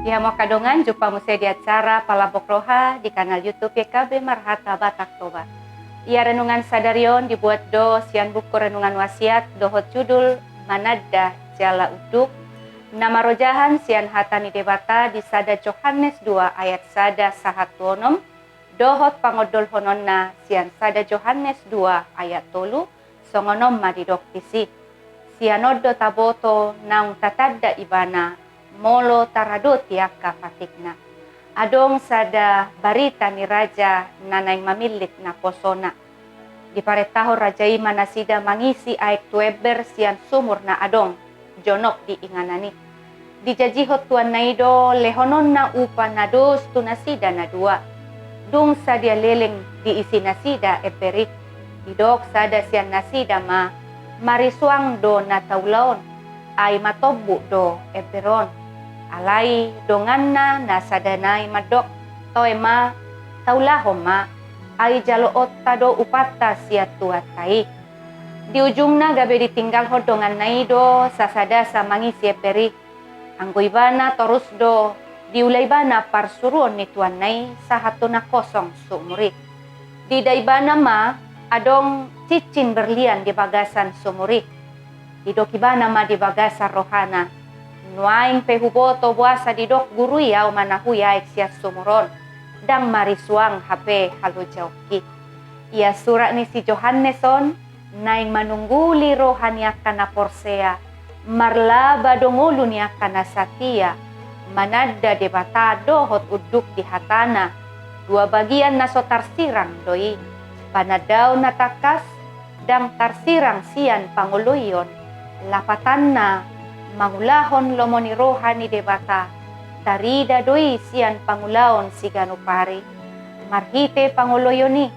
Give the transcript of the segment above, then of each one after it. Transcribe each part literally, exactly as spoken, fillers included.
Di hamu angka dongan, jumpa muse di acara Palambok Roha di kanal YouTube Y K B Marhata Batak Toba. Ia renungan sadari on dibuat do sian buku Renungan Wasiat dohot judul Mananda Jala Unduk, na marojahan sian hata ni Debata di sada Johannes dua ayat sada sahat tu onom, dohot pangondolhononna sian sada Johannes dua ayat tolu, songon on ma didok disi. Sian on do taboto naung tatanda ibana, molo taradoti angka patikna. Adong sada barita ni raja na naeng mamillit naposona. Diparentahon raja i ma nasida mangisi aek tu ember sian sumur na adong jonok di inganan i. Dijajihon tuanna i do lehononna upa na dos tu nasida na dua. Dung sadia leleng diisi nasida ember i, didok sada sian nasida ma, marisuang do na taula on, ai matombuk do ember on. Alai donganna na sada nai mandok, toe ma, taulahon ma, ai jaloonta do upanta sian tuanta i. Di ujungna gabe ditinggalhon donganna i do sasadasa mangisi ember i. Anggo ibana torus do diula ibana parsuruon ni tuanna i sahat tu na kosong sumur i. Diida ibana ma adong cincin berlian di bagasan sumur i. Didok ibana ma di bagasan rohana, nuaeng pe huboto boasa didok guru i au manahui aek sian sumur on, ndang marisuang hape halojaonki. Ia surat ni si Johannes on naeng manungguli roha ni angka na porsea, marlaba do ngolu ni angka na satia, mananda Debata dohot unduk di hatana, dua bagian na so tarsirang do i, panandaon na tangkas, ndang tarsirang sian pangoloion, lapatanna mangulahon lomo ni roha ni Debata, tarida do i sian pangulaon siganup ari. Marhite pangoloion i,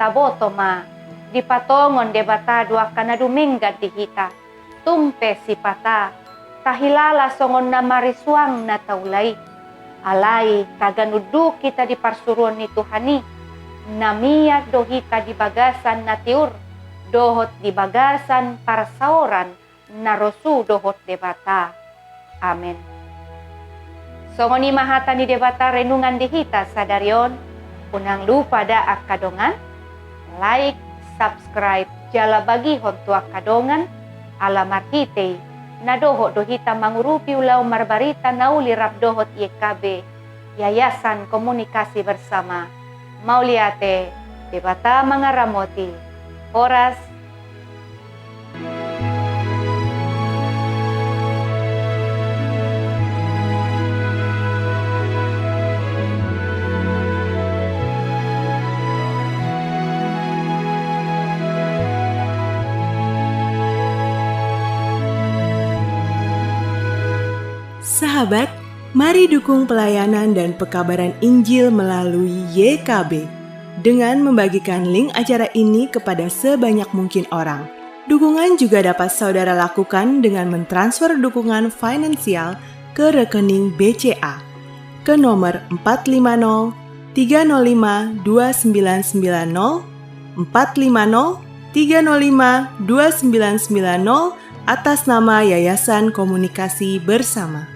taboto ma, dipatongon Debata do angka na dumenggan di hita, tung pe sipata, tahilala songon na marisuang na taula i. Alai tagan unduk hita di parsuruon ni Tuhan i, na mian do hita di bagasan na tiur, dohot di bagasan parsaoran na rosu dohot Debata. Amen. Songon i ma hata ni Debata renungan di hita sadari on, unang lupa da angka dongan, like, subscribe, jala bagihon tu angka dongan, ala marhite i, na dohot do hita mangurupi ulaon marbarita na uli rap dohot Y K B, Yayasan Komunikasi Bersama. Mauliate, Debata mangaramoti. Horas. Sahabat, mari dukung pelayanan dan pekabaran Injil melalui Y K B dengan membagikan link acara ini kepada sebanyak mungkin orang. Dukungan juga dapat saudara lakukan dengan mentransfer dukungan finansial ke rekening B C A ke nomor empat lima nol tiga nol lima dua sembilan sembilan nol, empat lima nol tiga nol lima dua sembilan sembilan nol, atas nama Yayasan Komunikasi Bersama.